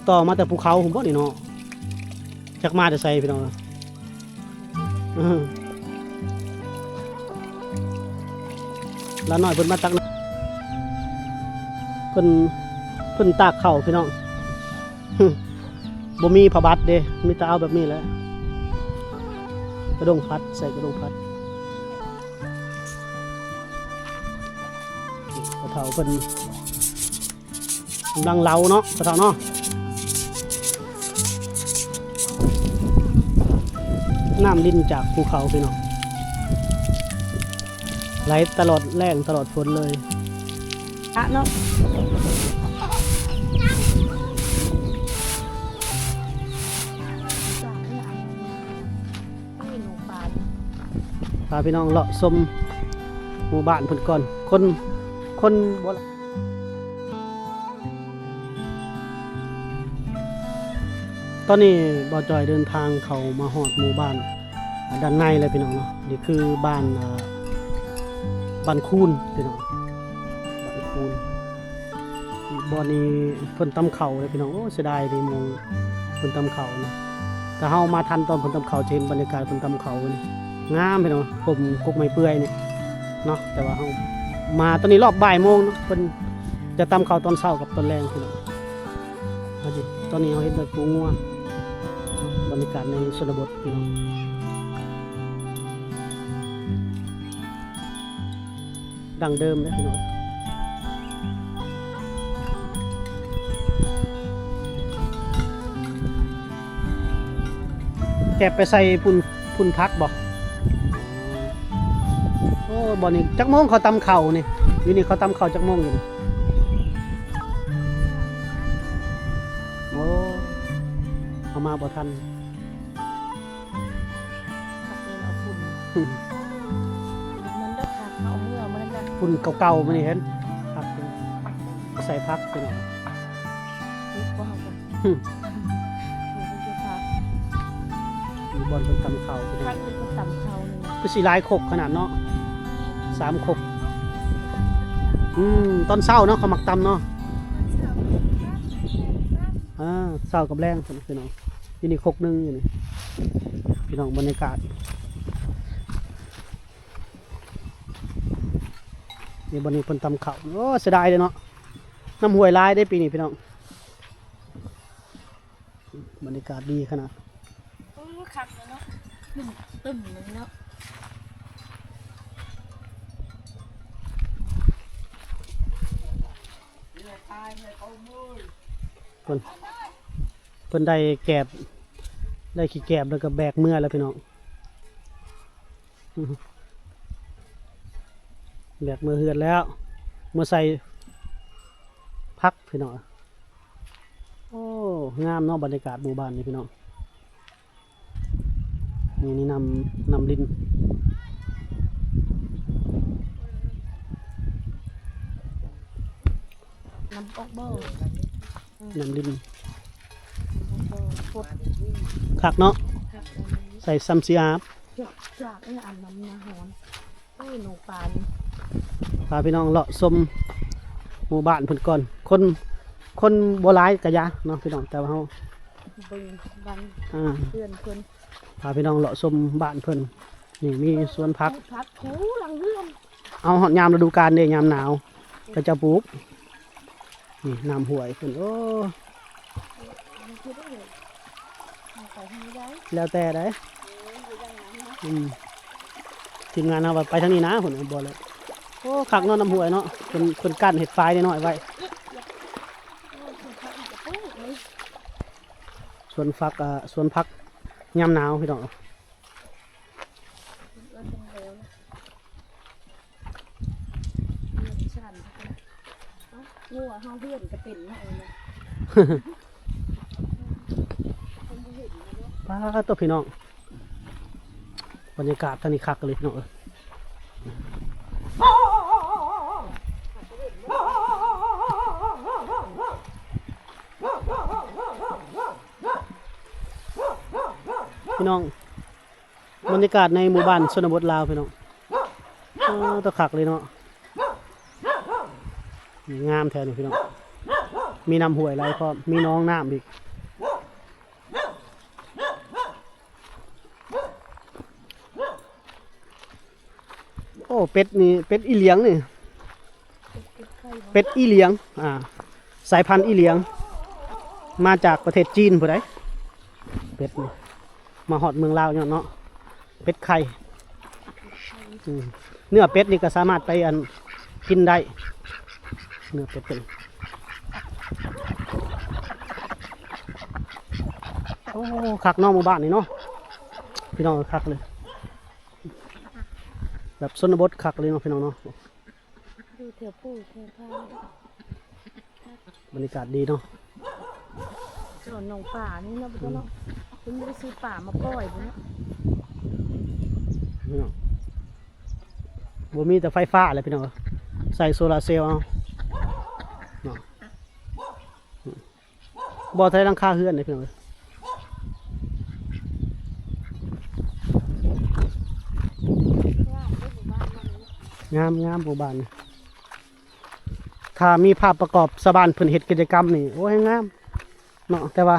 ຕໍ່ມາແຕ່ພູເຂົາພຸ້ນບໍ່ນີ້ເນາະ? ຈັກມາແຕ່ໃສພີ່ນ້ອງ. ເອີ ຫຼານນ້ອຍເພິ່ນມາຕັກ ເພິ່ນ ເພິ່ນຕາກເຂົ້າພີ່ນ້ອງ. ບໍ່ມີຜ້າບັດເດ້ ມີແຕ່ເອົາແບບນີ້ແຫຼະ ກະດົງພັດ ໃສ່ກະດົງພັດ. ພໍ່ເຖົ້າເພິ່ນກຳລັງເຫຼົາເນາະ ພໍ່ເຖົ້າເນາະ. ນ້ຳລິນຈາກພູເຂົາພີ່ນ້ອງ ໄຫຼຕະຫຼອດແລ້ງຕະຫຼອດຝົນເລີຍ ອະເນາະ. ພາພີ່ນ້ອງເລາະຊົມໝູ່ບ້ານເພິ່ນກ່ອນ ຄົນ ຄົນບໍ່ ຕອນນີ້ບ່າວຈ້ອຍເດີນທາງເຂົ້າມາຮອດໝູ່ບ້ານ ອາ ດ້ານໃນແລ້ວພີ່ນ້ອງເນາະ. ນີ້ຄືບ້ານ ອາ ບ້ານຄູນພີ່ນ້ອງ ບ້ານຄູນ. ບ່ອນນີ້ເພິ່ນຕຳເຂົ້າເດ້ພີ່ນ້ອງ. ໂອ້ ເສຍດາຍເດ້ ໝ່ອງເພິ່ນຕຳເຂົ້ານະ. ຖ້າເຮົາມາທັນຕອນເພິ່ນຕຳເຂົ້າ ຈະເຫັນບັນຍາກາດເພິ່ນຕຳເຂົ້ານີ້ ງາມພີ່ນ້ອງ ພົມກົກໄມ້ເປື່ອຍນີ້ເນາະ. ແຕ່ວ່າເຮົາມາຕອນນີ້ລອບບ່າຍໂມງເນາະ ເພິ່ນຈະຕຳເຂົ້າຕອນເຊົ້າກັບຕອນແລງພີ່ນ້ອງ. ຕອນນີ້ເຮົາເຮັດແບບປູງົວ ບັນຍາກາດໃນຊົນນະບົດພີ່ນ້ອງ ດັ້ງເດີມເດ້ພີ່ນ້ອງ. ແກະໄປໃສ່ພຸ້ນ ພຸ້ນຜັກບໍ່? ໂອ້ ບ່ອນນີ້ຈັກໂມງເຂົາຕຳເຂົ້ານີ້? ຢູ່ນີ້ເຂົາຕຳເຂົ້າຈັກໂມງຢູ່ນີ້? ໂອ້ ເຮົາມາບໍ່ທັນ. ຄັກເລີຍເນາະ ຝຸ່ນ ອືມ ມັນດອກຄັກ ເຮົາເອົາເມືອມື້ນັ້ນນະ ຝຸ່ນເກົ່າໆ ມື້ນີ້ເຫັນ ຄັກ ໃສ່ຜັກພີ່ນ້ອງ ເຮັດບໍ່ເຮົາກໍ ອືມ ເຮັດບໍ່ເຮົາກໍ ມີບ່ອນເພິ່ນຕຳເຂົ້າພີ່ນ້ອງ ຄັກເລີຍ ເພິ່ນຕຳເຂົ້ານີ້ນະ ຄືຊິຫຼາຍຄົກຂະໜາດເນາະ ສາມຄົກ ອືມ ຕອນເຊົ້າເນາະ ເຂົາມັກຕຳເນາະ ອ່າ ເຊົ້າກັບແລງ ພີ່ນ້ອງ. ຢູ່ນີ້ຄົກໜຶ່ງຢູ່ນີ້ ພີ່ນ້ອງ ບັນຍາກາດ ນີ້ ບ່ອນນີ້ເພິ່ນຕຳເຂົ້າ. ໂອ້ ເສຍດາຍເດ້ເນາະ ນ້ຳຫ້ວຍຫຼາຍເດ້ປີນີ້ພີ່ນ້ອງ ບັນຍາກາດດີຂະໜາດ. ໂອ້ ຄັກເລີຍເນາະ ຕຶ້ມຕຶ້ມເລີຍເນາະ. ເພິ່ນ ເພິ່ນໄດ້ແກບ ໄດ້ຂີ້ແກບແລ້ວກໍແບກເມືອແລ້ວພີ່ນ້ອງ ແບກເມືອເຮືອນແລ້ວ ເມືອໃສ່ຜັກພີ່ນ້ອງ. ໂອ້ ງາມເນາະ ບັນຍາກາດໝູ່ບ້ານນີ້ພີ່ນ້ອງ. ນີ້ ນີ້ນ້ຳ ນ້ຳລິນ ນ້ຳອອກບໍ່ ນ້ຳລິນ ນ້ຳອອກບໍ່ ຄົດ ຄັກເນາະ ຄັກ ໃສ່ຊຳຊີອາບ ຈາກ ຈາກ ອັນນ້ຳນາຮ້ອນ. ໂອ້ຍ ໜອງປານ ພາພີ່ນ້ອງເລາະຊົມໝູ່ບ້ານເພິ່ນກ່ອນ ຄົນ ຄົນບໍ່ຫຼາຍກະຢ່າເນາະພີ່ນ້ອງ ແຕ່ວ່າເຮົາເບິ່ງບ້ານ ອ່າ ເຮືອນເພິ່ນ ພາພີ່ນ້ອງເລາະຊົມບ້ານເພິ່ນ. ນີ້ມີສວນຜັກ ຜັກຄູຫຼັງເຮືອນ ເອົາຮອດຍາມລະດູການເດ້ ຍາມໜາວເຂົາເຈົ້າປູກ. ນີ້ນ້ຳຫ້ວຍເພິ່ນ ໂອ້ ແລ້ວແຕ່ໃດ ອືມ ທີມງານເຮົາວ່າໄປທາງນີ້ນະ ພຸ້ນ ບໍ່ແລ້ວ. ໂອ້ ຄັກເນາະ ນ້ຳຫ້ວຍເນາະ ເພິ່ນ ເພິ່ນກັ້ນເຮັດຝາຍນ້ອຍໆໄວ້. ສວນຜັກ ອ່າ ສວນຜັກຍາມໜາວພີ່ນ້ອງ. ງົວເຮົາເຮືອນກະເປັນເນາະ ປາດໂທ້ ພີ່ນ້ອງ ບັນຍາກາດທາງນີ້ຄັກເລີຍພີ່ນ້ອງເອີຍ. ພີ່ນ້ອງ ບັນຍາກາດໃນໝູ່ບ້ານຊົນນະບົດລາວພີ່ນ້ອງ ເອີ ຕາຄັກເລີຍເນາະ ງາມແທ້ນີ້ພີ່ນ້ອງ. ມີນ້ຳຫ້ວຍໄຫຼພ້ອມ ມີໜອງນ້ຳອີກ. ໂອ້ ເປັດນີ້ ເປັດອີຫຼຽງນີ້ ເປັດອີຫຼຽງ ອ່າ ສາຍພັນອີຫຼຽງ ມາຈາກປະເທດຈີນພຸ້ນໃດ໋ ເປັດນີ້ ມາຮອດເມືອງລາວຍ້ອນເນາະ ເປັດໄຂ່ ອືມ ເນື້ອເປັດນີ້ກໍສາມາດໄປ ອັນ ກິນໄດ້ ເນື້ອເປັດເປັນ ໂອ້ ຄັກເນາະ ໝູ່ບ້ານນີ້ເນາະ ພີ່ນ້ອງ ຄັກເລີຍ ແບບຊົນນະບົດຄັກເລີຍເນາະ ພີ່ນ້ອງເນາະ ຢູ່ແຖວພູແຖວຜາ ບັນຍາກາດດີເນາະ ສອນໜອງປານີ້ເນາະ ອືມ ເນາະ ເພິ່ນບໍ່ໄດ້ຊື້ປາມາປ່ອຍພຸ້ນເນາະ ນີ້ເນາະ ບໍ່ມີແຕ່ໄຟຟ້າແຫຼະ ພີ່ນ້ອງ ໃສ່ໂຊລາເຊວເອົາເນາະ. ບໍ່ເທົ່າໃດຫຼັງຄາເຮືອນເດ້ພີ່ນ້ອງເອີຍ ງາມໆ ໝູ່ບ້ານນີ້ ຖ້າມີພາບປະກອບຊາວບ້ານເພິ່ນເຮັດກິດຈະກຳນີ້ ໂອ້ຍ ງາມເນາະ ແຕ່ວ່າ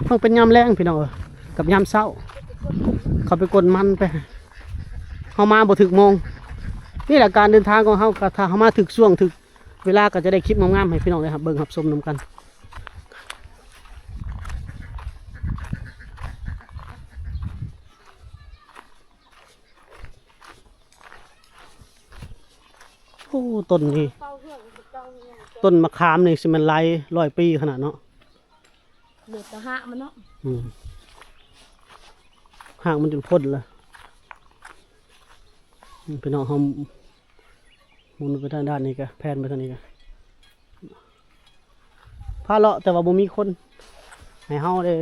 ຕ້ອງເປັນຍາມແລງພີ່ນ້ອງເອີຍ ກັບຍາມເຊົ້າ ເຂົາໄປກົນມັນໄປ ເຮົາມາບໍ່ຖືກໂມງ ນີ້ແຫຼະການເດີນທາງຂອງເຮົາ ກໍຖ້າເຮົາມາຖືກຊ່ວງຖືກ ເວລາກໍຈະໄດ້ຄລິບງາມໆໃຫ້ພີ່ນ້ອງໄດ້ຮັບເບິ່ງຮັບຊົມນຳກັນ. ໂອ້ ຕົ້ນນີ້ ຕົ້ນມະຂາມນີ້ຊິແມ່ນຫຼາຍຮ້ອຍປີຂະໜາດເນາະ. ເຫຼືອແຕ່ຮາກມັນເນາະ ອືມ ຮາກມັນຈົນພົ້ນລະ ອືມ ພີ່ນ້ອງເຮົາໝູນໄປທາງດ້ານນີ້ກະ ແພນໄປທາງນີ້ກະ ພາເລາະ ແຕ່ວ່າບໍ່ມີຄົນໃຫ້ເຮົາໄດ້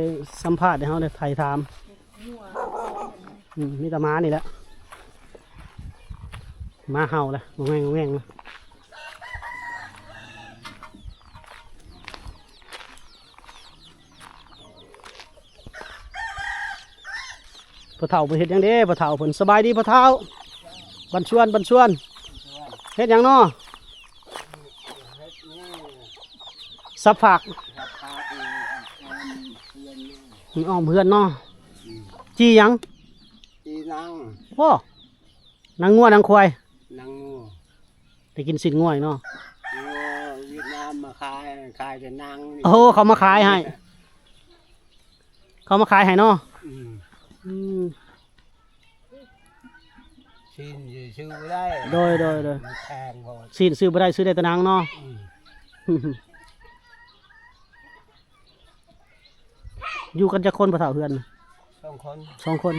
ສຳພາດ ໃຫ້ເຮົາໄດ້ໄຖ່ຖາມ ອືມ ມີແຕ່ໝານີ້ແຫຼະ ໝາເຫົ່າລະ ງອແງງ ງອແງງລະ. ພໍ່ເຖົ້າເພິ່ນເຮັດຫຍັງເດ້ ພໍ່ເຖົ້າເພິ່ນ ສະບາຍດີພໍ່ເຖົ້າ ບັນຊວນ ບັນຊວນ ເຮັດຫຍັງເນາະ ສັບຟາກ ອືມ ອ້ອມເຮືອນເນາະ ອືມ ຈີ່ຫຍັງ ຈີ່ນາງ ໂອ້ ນາງງົວນາງຄວາຍ ນາງງົວ ໄດ້ກິນຊີ້ນງົວເນາະ ງົວຫວຽດນາມມາຂາຍ ຂາຍແຕ່ນາງນີ້ ໂອ້ ເຂົາມາຂາຍໃຫ້ ເຂົາມາຂາຍໃຫ້ເນາະ ອືມ ອືມ ຊີ້ນຊື້ບໍ່ໄດ້ ໂດຍ ໂດຍ ໂດຍ ມັນແພງໂພດ ຊີ້ນຊື້ບໍ່ໄດ້ ຊື້ໄດ້ແຕ່ໜັງເນາະ ອືມ ຢູ່ກັນຈັກຄົນພໍ່ເຖົ້າເຮືອນ? ສອງຄົນ ສອງຄົນ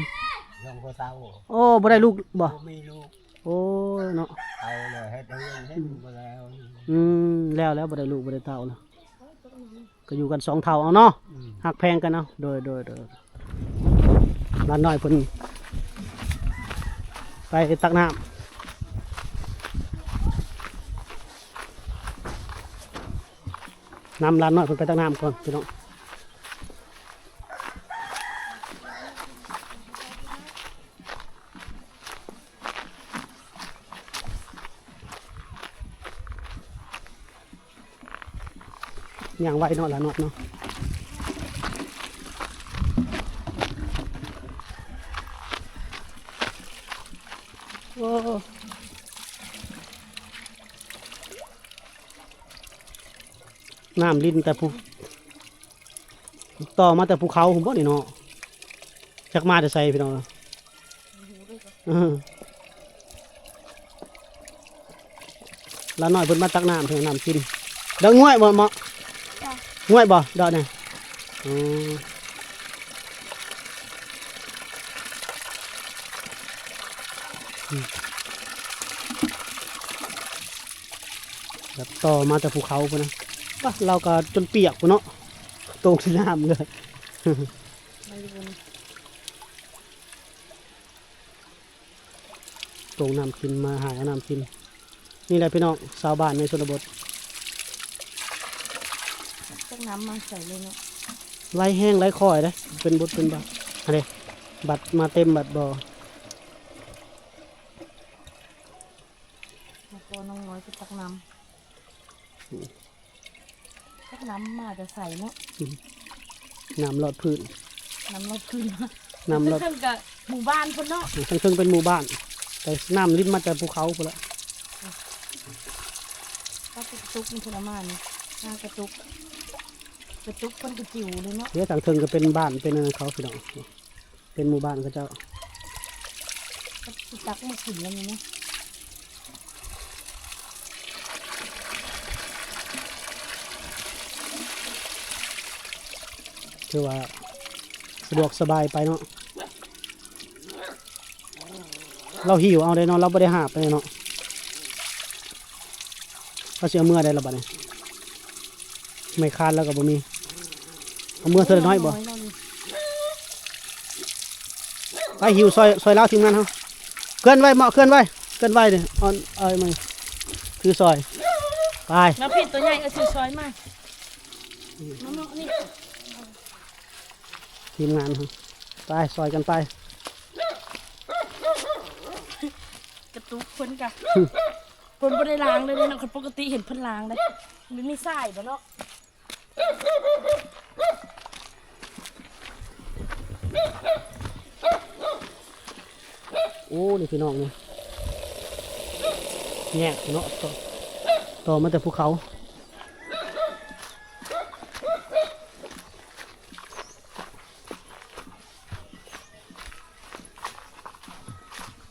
ສອງຄົນເຖົ້າ ໂອ້ ບໍ່ໄດ້ລູກບໍ່? ບໍ່ມີລູກ ໂອ້ຍເນາະ ເອົາແລ້ວເຮັດເຮືອນເຮັດບໍ່ແລ້ວ ອືມ ແລ້ວ ແລ້ວບໍ່ໄດ້ລູກບໍ່ໄດ້ເຕົ້າລະ ກໍຢູ່ກັນສອງເຖົ້າເອົາເນາະ ອືມ ຮັກແພງກັນເອົາ ໂດຍ ໂດຍ ໂດຍ ຫຼານນ້ອຍເພິ່ນໄປຕັກນ້ຳ ນຳຫຼານນ້ອຍເພິ່ນໄປຕັກນ້ຳກ່ອນພີ່ນ້ອງ ຍ່າງໄວເນາະ ຫຼານນ້ອຍເນາະ ໂອ້ ນ້ຳລິນແຕ່ພູ ຕໍ່ມາແຕ່ພູເຂົາພຸ້ນບໍ່ນີ້ເນາະ ຈັກມາແຕ່ໃສພີ່ນ້ອງ ເອີ ຫຼານນ້ອຍເພິ່ນມາຕັກນ້ຳ ເພິ່ນນ້ຳກິນ ດອກງ່ວຍບໍ່ເມາະ ງ່ວຍບໍ່ດອກນີ້ ອືມ ອືມ. ແບບຕໍ່ມາແຕ່ພູເຂົາພຸ້ນນະ ປະ ລາວກໍຈົນປຽກພຸ້ນເນາະ ໂຕ່ງທີ່ນ້ຳເລີຍ ໂຕ່ງນ້ຳກິນ ມາຫາເອົານ້ຳກິນ ນີ້ແຫຼະພີ່ນ້ອງ ຊາວບ້ານໃນຊົນນະບົດ ຕັກນ້ຳມາໃສ່ເລີຍເນາະ ໄຫຼແຮງໄຫຼຄ່ອຍເດ້ ເປັນບົດເປັນບາດ ອັນນີ້ບັດມາເຕັມບັດບໍ່. ແລ້ວກໍນ້ອງນ້ອຍຊິຕັກນ້ຳ ອືມ ຕັກນ້ຳ ໃສ່ເນາະ ອືມ ນ້ຳລອດພື້ນ ນ້ຳລອດພື້ນ ນ້ຳລອດ ເທິງກະໝູ່ບ້ານພຸ້ນເນາະ ເທິງເປັນໝູ່ບ້ານ ແຕ່ນ້ຳລິນມາແຕ່ພູເຂົາພຸ້ນລະ ປາກະຕຸກນີ້ເພິ່ນເອົາມານີ້ ປາກະຕຸກ ກະຕຸກເພິ່ນກະຈິ້ວເລີຍເນາະ ເດ້ ທາງເທິງກະເປັນບ້ານເປັນອັນນັ້ນເຂົາພີ່ນ້ອງ ເປັນໝູ່ບ້ານເຂົາເຈົ້າ ຊິຕັກມາກິນແລ້ວນີ້ນະ ຖືວ່າສະດວກສະບາຍໄປເນາະ ລາວຫິ້ວເອົາເດ້ເນາະ ລາວບໍ່ໄດ້ຫາບໄປເນາະ ເຮົາຊິເອົາເມືອໄດ້ລະບາດນີ້ ໄມ້ຄານລາວກະບໍ່ມີ ເອົາເມືອເທື່ອລະໜ້ອຍບໍ່ ໄປຫິ້ວຊ່ອຍ ຊ່ອຍລາວທີມງານເຮົາ ເຄື່ອນໄວເໝາະ ເຄື່ອນໄວ ເຄື່ອນໄວເດ້ ເອົາ ເອົາມາ ຖືຊ່ອຍ ໄປ ມາພີ້ໂຕໃຫຍ່ ເອີ ຖືຊ່ອຍມາ ມາເນາະນີ້ ທີມງານເຮົາ ໄປ ຊ່ອຍກັນໄປ ກະຕຸກເພິ່ນກະ ເພິ່ນບໍ່ໄດ້ລ້າງເລີຍເດ້ເນາະ ຄັນປົກກະຕິເຫັນເພິ່ນລ້າງເດ້ ມັນມີສາຍບໍ່ເນາະ ໂອ້ ນີ້ພີ່ນ້ອງນີ້ ແຍກເນາະ ຕໍ່ ຕໍ່ມາແຕ່ພູເຂົາ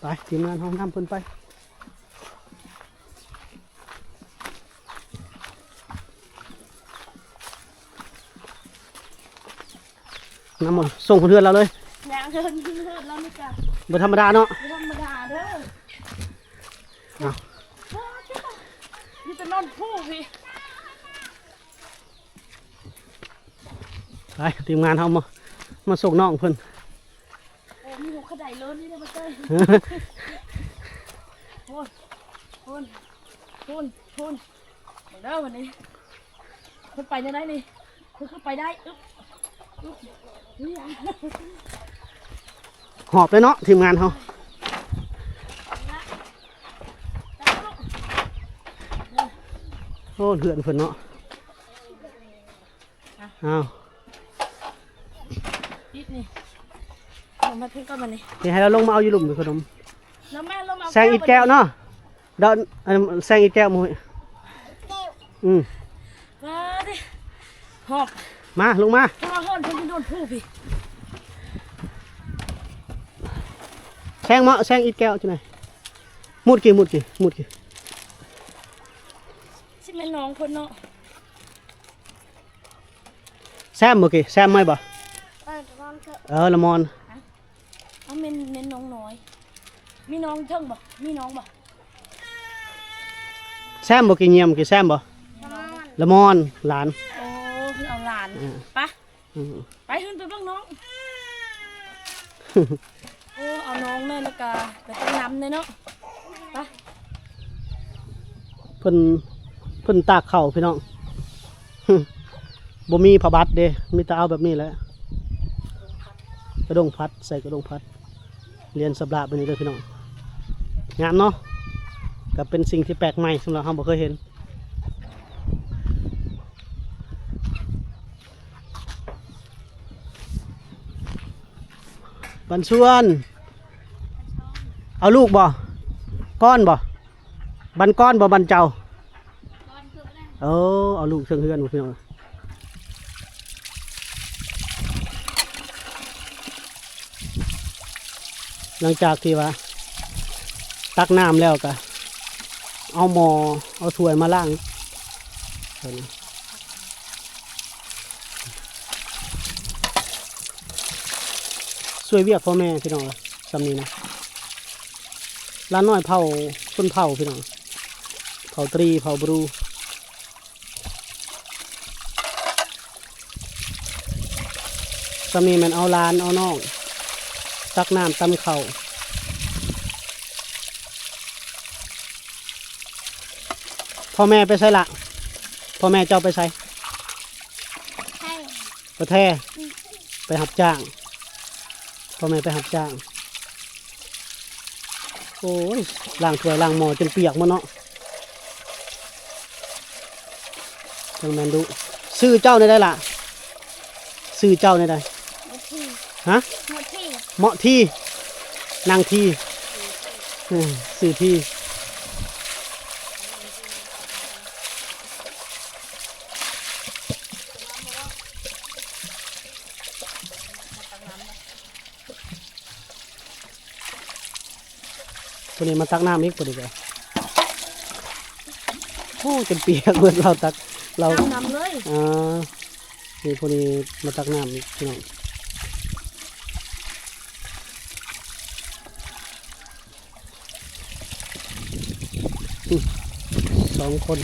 ໄປ ທີມງານເຮົານຳເພິ່ນໄປ ນຳ ສົ່ງເພິ່ນເຮືອນລາວເລີຍ ຍ່າງເດີນເຮືອນລາວນີ້ກະ ບໍ່ທຳມະດາເນາະ ບໍ່ທຳມະດາເດີ ເອົາ ມີແຕ່ນອນຜູ້ພີ້ ໄປ ທີມງານເຮົາມາ ມາສົ່ງນ້ອງເພິ່ນ ໂອ້ ມີຫົວຂະໄດເລີຍນີ້ເດ້ ມາເຕີຍ ໂອ້ຍ ໂອ້ຍ ໂອ້ຍ ເບິ່ງເດີບາດນີ້ ເພິ່ນໄປແນວໃດນີ້ ເພິ່ນຄືໄປໄດ້ ອຶບ ອຶບ ຫອບເລີຍເນາະ ທີມງານເຮົາ ໂອ້ ເຮືອນເພິ່ນເນາະ ອ້າວ ຕິດນີ້ ລົງມາເພິ່ນກ່ອນບາດນີ້ ນີ້ໃຫ້ລາວລົງມາເອົາຢູ່ລຸ່ມນີ້ ຂະໜົມ ລົງມາ ລົງມາ ແຊງອີກແກ້ວເນາະ ດອນ ອັນ ແຊງອີກແກ້ວ ໝູ່ ແກ້ວ ອືມ ມາດິ ຮອບ ມາ ລົງມາ ເພາະວ່າຮ້ອນເພິ່ນຊິໂດນຜູ້ພີ້ ແຊງເມາະ ແຊງອີກແກ້ວຈັ່ງໃດ ມຸດກີ້ ມຸດກີ້ ມຸດກີ້ ຊິແມ່ນນ້ອງເພິ່ນເນາະ ແຊມບໍ່ກີ້ ແຊມໄໝບໍ່ ເອີ ລະມອນ ເອີ ລະມອນ ເອົາ ແມ່ນ ແມ່ນນ້ອງນ້ອຍ ມີນ້ອງເທິງບໍ່ ມີນ້ອງບໍ່ ແຊມບໍ່ກີ້ ຢ້ຽມກີ້ ແຊມບໍ່ ລະມອນ ລະມອນ ຫຼານ ໂອ້ ເພິ່ນເອົາຫຼານ ເອີ ໄປ ອືມ ໄປ ຂຶ້ນໄປເບິ່ງນ້ອງ ໂອ້ ເອົານ້ອງແນ່ ແລ້ວກະ ແລ້ວກະນຳແນ່ເນາະ ໄປ ເພິ່ນ ເພິ່ນຕາກເຂົ້າພີ່ນ້ອງ ບໍ່ມີຜ້າບັດເດ້ ມີແຕ່ເອົາແບບນີ້ແຫຼະ ກະດ້ງພັດ ໃສ່ກະດ້ງພັດ ລຽນສະບລະແບບນີ້ເດີພີ່ນ້ອງ ງາມເນາະ ກະເປັນສິ່ງທີ່ແປກໃໝ່ສຳລັບເຮົາ ບໍ່ເຄີຍເຫັນ. ບັນຊວນ ເອົາລູກບໍ່? ກ້ອນບໍ່? ບັນກ້ອນບໍ່? ບັນເຈົ້າ? ເອີ ເອົາລູກເທິງເຮືອນພຸ້ນ ພີ່ນ້ອງ. ຫຼັງຈາກທີ່ວ່າຕັກນ້ຳແລ້ວກະເອົາໝໍ້ເອົາຖ້ວຍມາລ້າງ ຊ່ວຍວຽກພໍ່ແມ່ພີ່ນ້ອງ ຊ່ຳນີ້ນະ. ຫຼານນ້ອຍເຜົ່າຊົນເຜົ່າພີ່ນ້ອງ ເຜົ່າຕຣີ ເຜົ່າບຣູ. ຊ່ຳນີ້ແມ່ນເອົາຫຼານເອົານ້ອງ ຕັກນ້ຳຕຳເຂົ້າ. ພໍ່ແມ່ໄປໃສລະ? ພໍ່ແມ່ເຈົ້າໄປໃສ? ໄປແທ້ ອືມ ໄປຮັບຈ້າງ. ພໍ່ແມ່ໄປຮັບຈ້າງ. ໂອ້ຍ ລ້າງຖ້ວຍລ້າງໝໍ້ຈົນປຽກໝົດເນາະ. ຈັ່ງແມ່ນດຸ ເຊ ຊື່ເຈົ້າແນວໃດລະ? ຊື່ເຈົ້າແນວໃດ? ໝາະທີ. ຮະ? ໝາະທີ. ເມາະທີ ນາງທີ ເອີ ຊື່ທີ. ຜູ້ນີ້ມາຕັກນ້ຳອີກ ຜູ້ນີ້ກໍ ໂອ້ ຈົນປຽກເບິດ ລາວຕັກ ລາວ ຕັກນ້ຳເລີຍ. ອ່າ ນີ້ຜູ້ນີ້ມາຕັກນ້ຳອີກ ພີ່ນ້ອງ. ສອງຄົນ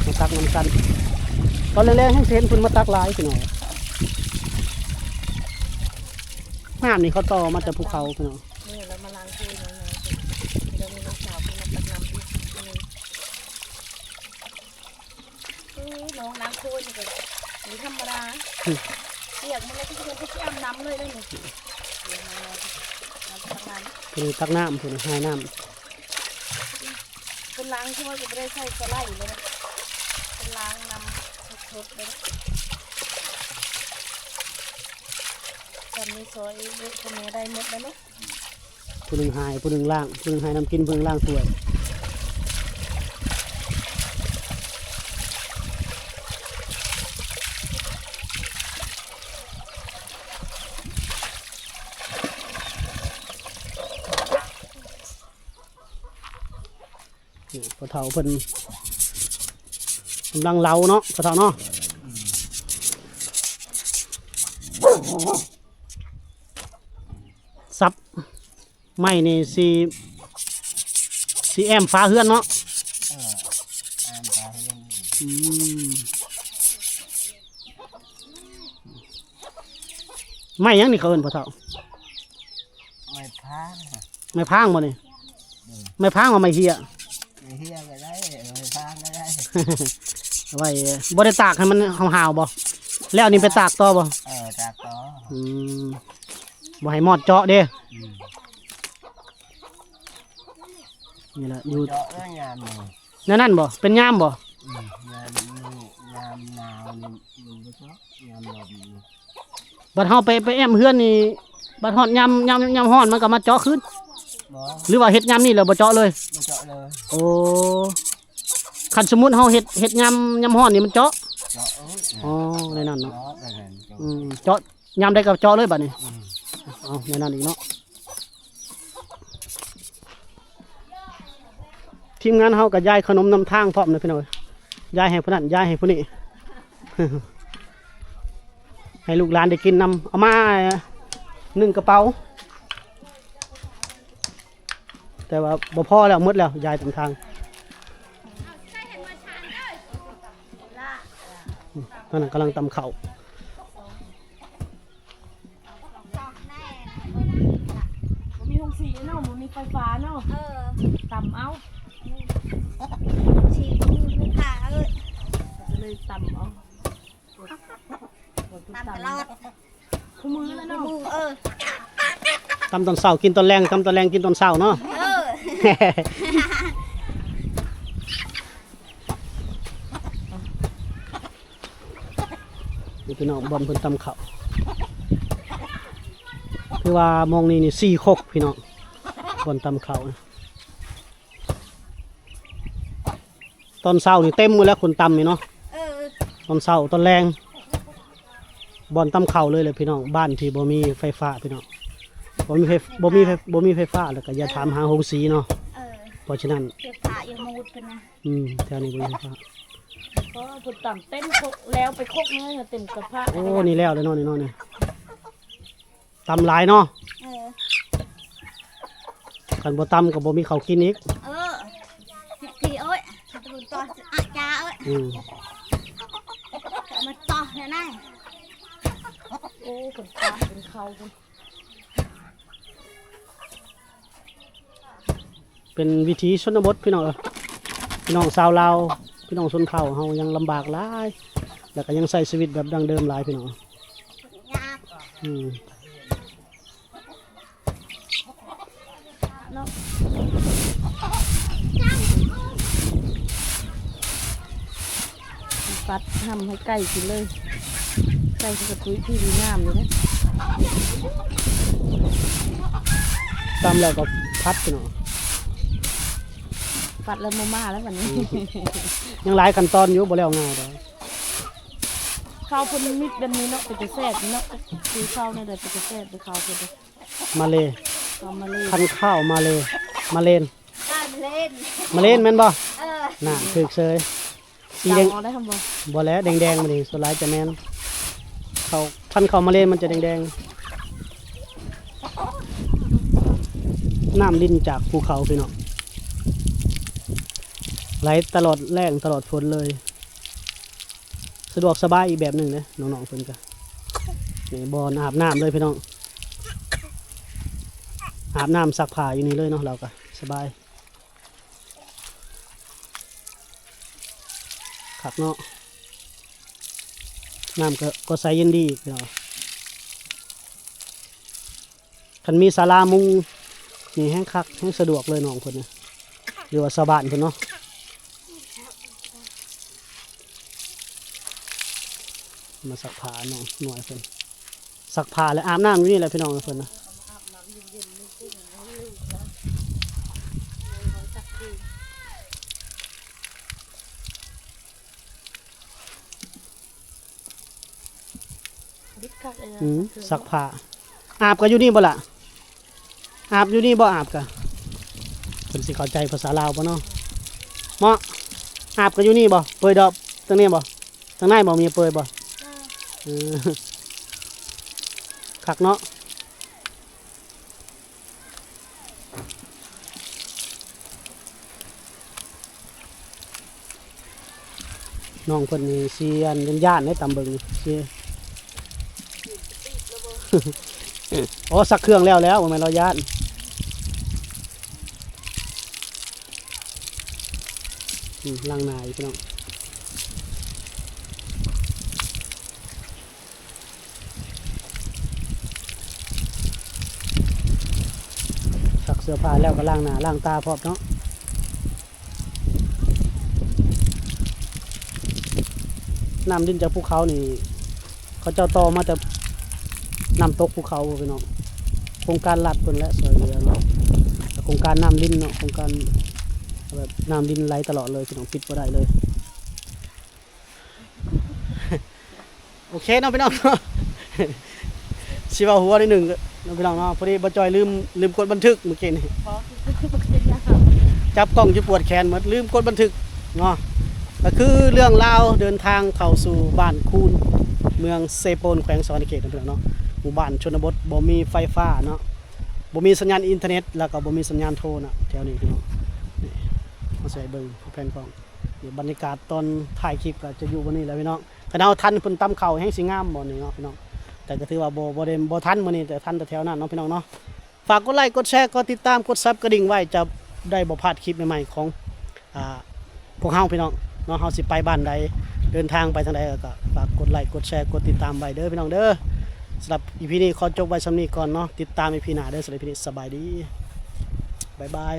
ມາຕັກນຳກັນ ຕອນແລງໆ ແຮງຊິເຫັນເພິ່ນມາຕັກຫຼາຍ ພີ່ນ້ອງ. ນ້ຳນີ້ເຂົາຕໍ່ມາແຕ່ພູເຂົາ ພີ່ນ້ອງ. ນີ້ລາວມາລ້າງຖ້ວຍນ້ອງໆ ແລ້ວມີນ້ອງສາວເພິ່ນມາຕັກນ້ຳອີກ. ເອີ ນ້ອງລ້າງຖ້ວຍນີ້ກໍບໍ່ທຳມະດາ ອືມ ປຽກໝົດແລ້ວ ຄືຊິອາບນ້ຳເລີຍເດ້ນີ້. ເພິ່ນຕັກນ້ຳ ເພິ່ນຫາຍນ້ຳ ເພິ່ນລ້າງຖ້ວຍກໍບໍ່ໄດ້ໃສ່ສະໄລເລີຍ ເພິ່ນລ້າງນ້ຳສົດໆ ເລີຍ. ສ່ວນນີ້ຊ່ອຍເອື້ອຍກັບແມ່ໄດ້ໝົດແລ້ວເນາະ. ຜູ້ໜຶ່ງຫາຍ ຜູ້ໜຶ່ງລ້າງ ຜູ້ໜຶ່ງໃຫ້ນ້ຳກິນ ຜູ້ໜຶ່ງລ້າງຖ້ວຍ. ນີ້ ພໍ່ເຖົ້າເພິ່ນກຳລັງເຫຼົາເນາະ ພໍ່ເຖົ້າເນາະ. ສັບໄມ້ນີ້ຊິ ຊິແອ້ມຝາເຮືອນເນາະ. ເອີ ແອ້ມຝາເຮືອນ. ອືມ ໄມ້ຫຍັງນີ້ເຂົາເອີ້ນ ພໍ່ເຖົ້າ? ໄມ້ພາງ. ໄມ້ພາງບໍ່ນີ້? ອືມ ໄມ້ພາງບໍ່ ໄມ້ເຫ້ຍ? ໄມ້ເຫ້ຍກໍໄດ້ ໄມ້ພາງກໍໄດ້. ເອົາໄວ້ ບໍ່ໄດ້ຕາກໃຫ້ມັນຫາວໆບໍ່? ແລ້ວນີ້ໄປຕາກຕໍ່ບໍ່? ເອີ ຕາກຕໍ່. ອືມ ບໍ່ໃຫ້ມອດເຈາະເດ້. ອືມ ນີ້ແຫຼະ ຢູ່ ເຈາະແລ້ວຍາມນີ້ ແນວນັ້ນບໍ່? ເປັນຍາມບໍ່? ອືມ ຍາມນີ້ ຍາມໜາວນີ້ມັນບໍ່ເຈາະ ຍາມລົມນີ້. ບັດເຮົາໄປ ໄປແອ້ມເຮືອນນີ້ ບັດຮອດຍາມ ຍາມ ຍາມຮ້ອນມັນກໍມາເຈາະຄືນ? ບໍ່ ຫຼືວ່າເຮັດຍາມນີ້ແລ້ວບໍ່ເຈາະເລີຍ? ບໍ່ເຈາະເລີຍ. ໂອ້ ຄັນສົມມຸດເຮົາເຮັດ ເຮັດຍາມ ຍາມຮ້ອນນີ້ມັນເຈາະ? ເຈາະ ເອີ ອໍ ແນວນັ້ນເນາະ. ເຈາະ ອືມ ເຈາະ ຍາມໃດກໍເຈາະເລີຍບາດນີ້. ອືມ ເອົາແນວນັ້ນອີກເນາະ. ທີມງານເຮົາກໍຢາຍຂະໜົມນຳທາງພ້ອມນະພີ່ນ້ອງເອີຍ ຢາຍໃຫ້ຜູ້ນັ້ນ ຢາຍໃຫ້ຜູ້ນີ້ ໃຫ້ລູກຫຼານໄດ້ກິນນຳ. ເອົາມາໜຶ່ງກະເປົາ ແຕ່ວ່າບໍ່ພໍແລ້ວ ໝົດແລ້ວ ຢາຍຕາມທາງ. ນັ້ນນະ ກຳລັງຕຳເຂົ້າ. ບໍ່ມີໂຮງສີເນາະ ບໍ່ມີໄຟຟ້າເນາະ. ເອີ ຕຳເອົາ ສີບໍ່ມີໄຟຟ້າເອີຍ ກໍເລີຍຕຳເອົາ ຕຳຕະຫຼອດ ຄູ່ມື້ແລ້ວເນາະ. ເອີ ຕຳຕອນເຊົ້າກິນຕອນແລງ ຕຳຕອນແລງກິນຕອນເຊົ້າເນາະ. ເອີ ນີ້ພີ່ນ້ອງ ບ່ອນເພິ່ນຕຳເຂົ້າ ຄືວ່າໝ່ອງນີ້ນີ້ສີ່ຄົກພີ່ນ້ອງ ບ່ອນຕຳເຂົ້າ. ຕອນເຊົ້ານີ້ເຕັມໝົດແລ້ວ ຄົນຕຳນີ້ເນາະ. ເອີ ຕອນເຊົ້າຕອນແລງ ບ່ອນຕຳເຂົ້າເລີຍແຫຼະພີ່ນ້ອງ. ບ້ານທີ່ບໍ່ມີໄຟຟ້າພີ່ນ້ອງ ບໍ່ມີໄຟ ບໍ່ມີໄຟ ບໍ່ມີໄຟຟ້າ ແລ້ວກໍຢ່າຖາມຫາໂຮງສີເນາະ. ເອີ ເພາະສະນັ້ນ ໄຟຟ້າຢູ່ໝູດເພິ່ນນະ. ອືມ ແຖວນີ້ບໍ່ມີໄຟຟ້າ. ກໍເພິ່ນຕຳເຕັມຄົກແລ້ວ ໄປຄົກເນີຍເຕັມກະພະ. ໂອ້ ນີ້ແລ້ວເລີຍເນາະ ນີ້ເນາະ ນີ້ ຕຳຫຼາຍເນາະ. ເອີ ຄັນບໍ່ຕຳກໍບໍ່ມີເຂົ້າກິນອີກ. ເອີ ທີ່ໂອ້ຍ ຕອນອາຈາເອີຍ. ອືມ ມາຕໍ່ແນວນັ້ນ. ໂອ້ ເພິ່ນຕາເປັນເຂົ້າພຸ້ນ. ເປັນວິຖີຊົນນະບົດພີ່ນ້ອງເອີຍ ພີ່ນ້ອງຊາວລາວ ພີ່ນ້ອງຊົນເຜົ່າເຮົາຍັງລຳບາກຫຼາຍ ແລ້ວກໍຍັງໃຊ້ຊີວິດແບບດັ້ງເດີມຫຼາຍພີ່ນ້ອງ. ອືມ ເນາະ ຕ ຕັດຫ້ຳໃຫ້ໄກ່ກິນເລີຍ. ໄກ່ເພິ່ນກະຕຸ້ຍທີ່ດີງາມຢູ່ເດ້. ຕຳແລ້ວກໍຜັດເນາະ. ຜັດແລ້ວມາມ່າແລ້ວບັດນີ້. ອືມ ຍັງຫຼາຍຂັ້ນຕອນຢູ່ ບໍ່ແລ້ວງ່າຍດອກ. ເຂົ້າເພິ່ນມິດແບບນີ້ເນາະ ເປັນຕາແຊບເນາະ. ຄືເຂົ້າແນວໃດເປັນຕາແຊບ ເຂົ້າເພິ່ນ ມາເລ ເຂົ້າມາເລ ພັນເຂົ້າມາເລ ມາເລນ ມາເລນ ມາເລນແມ່ນບໍ່? ເອີ ນັ້ນ ຖືກເສີຍ. ສີແດງ ຈຳເອົາໄດ້ຫັ້ນບໍ່? ບໍ່ແຫຼະ ແດງໆ ມັນນີ້ສ່ວນຫຼາຍຈະແມ່ນເຂົ້າ ພັນເຂົ້າມາເລນມັນຈະແດງໆ. ນ້ຳລິນຈາກພູເຂົາພີ່ນ້ອງ ໄຫຼຕະຫຼອດແລ້ງຕະຫຼອດຝົນເລີຍ. ສະດວກສະບາຍອີກແບບໜຶ່ງເດ້ ນ້ອງໆ ເພິ່ນກະ ນີ້ບ່ອນອາບນ້ຳເລີຍພີ່ນ້ອງ. ອາບນ້ຳຊັກຜ້າຢູ່ນີ້ເລີຍເນາະ ລາວກະສະບາຍ ຄັກເນາະ. ນ້ຳກະ ກໍໃສເຢັນດີອີກເນາະ. ຄັນມີສາລາມຸງນີ້ແຮງຄັກ ແຮງສະດວກເລີຍນ້ອງເພິ່ນນະ ຫຼືວ່າຊາວບ້ານເພິ່ນເນາະ. ມາຊັກຜ້ານ້ອງນ້ອຍເພິ່ນ ຊັກຜ້າແລ້ວອາບນ້ຳຢູ່ນີ້ແຫຼະພີ່ນ້ອງເພິ່ນນະ. ອືມ ຊັກຜ້າ ອາບກະຢູ່ນີ້ບໍ່ລະ? ອາບຢູ່ນີ້ບໍ່? ອາບກະ ເພິ່ນຊິເຂົ້າໃຈພາສາລາວບໍ່ເນາະ? ເໝາະ ອາບກະຢູ່ນີ້ບໍ່? ເປີດດອກ ທາງນີ້ບໍ່? ທາງໃນບໍ່? ມີເປີດບໍ່? ເອີ ຄັກເນາະ. ນ້ອງເພິ່ນນີ້ຊິຢ້ານ ຢ້ານເດ້ ຕາມເບິ່ງຊິ ອໍ ຊັກເຄື່ອງແລ້ວແລ້ວ ບໍ່ແມ່ນລາວຢ້ານ. ອືມ ລ້າງໜ້າຢູ່ພີ່ນ້ອງ. ຊັກເສື້ອຜ້າແລ້ວກໍລ້າງໜ້າລ້າງຕາພ້ອມເນາະ. ນ້ຳລິນຈາກພູເຂົານີ້ ເຂົາເຈົ້າຕໍ່ມາແຕ່ນ້ຳຕົກພູເຂົາພີ່ນ້ອງ. ໂຄງການລັດເພິ່ນແຫຼະຊ່ວຍເຫຼືອເນາະ ໂຄງການນ້ຳລິນເນາະ ໂຄງການແບບນ້ຳລິນໄຫຼຕະຫຼອດເລີຍພີ່ນ້ອງ ປິດບໍ່ໄດ້ເລີຍ. ໂອເຄເນາະພີ່ນ້ອງເນາະ ຊິເວົ້າຫົວໜ້ອຍໜຶ່ງເນາະພີ່ນ້ອງເນາະ. ພໍດີບໍ່ຈ່ອຍລືມ ລືມກົດບັນທຶກມື້ກີ້ນີ້ ຈັບກ້ອງຈົນປວດແຂນໝົດ ລືມກົດບັນທຶກເນາະ. ກໍຄືເລື່ອງລາວເດີນທາງເຂົ້າສູ່ບ້ານຄູນ ເມືອງເຊໂປນ ແຂວງສະຫວັນນະເຂດເນາະພີ່ນ້ອງເນາະ. ໝູ່ບ້ານຊົນນະບົດ ບໍ່ມີໄຟຟ້າເນາະ ບໍ່ມີສັນຍານອິນເຕີເນັດ ແລ້ວກໍບໍ່ມີສັນຍານໂທນະ ແຖວນີ້ພີ່ນ້ອງ. ນີ້ ມາໃສ່ເບິ່ງແຜ່ນກ້ອງ. ນີ້ບັນຍາກາດຕອນທ້າຍຄລິບກໍຈະຢູ່ບ່ອນນີ້ແຫຼະພີ່ນ້ອງ. ຄັນເຮົາທັນເພິ່ນຕຳເຂົ້າແຮງຊິງາມບ່ອນນີ້ເນາະພີ່ນ້ອງ. ແຕ່ກໍຖືວ່າບໍ່ ບໍ່ໄດ້ ບໍ່ທັນມື້ນີ້ ແຕ່ທັນແຕ່ແຖວນັ້ນເນາະພີ່ນ້ອງເນາະ. ຝາກກົດໄລ ກົດແຊ ກົດຕິດຕາມ ກົດສັບກະດິ່ງໄວ້ ຈະໄດ້ບໍ່ພາດຄລິບໃໝ່ໆຂອງ ອ່າ ພວກເຮົາພີ່ນ້ອງເນາະ. ເຮົາຊິໄປບ້ານໃດ ເດີນທາງໄປທາງໃດ ກໍຝາກກົດໄລ ກົດແຊ ກົດຕິດຕາມໄວ້ເດີພີ່ນ້ອງເດີ. ສຳລັບອີພີນີ້ຂໍຈົບໄວ້ສ່ຳນີ້ກ່ອນເນາະ. ຕິດຕາມອີພີໜ້າເດີ. ສຳລັບອີພີນີ້ສະບາຍດີ ບາຍບາຍ.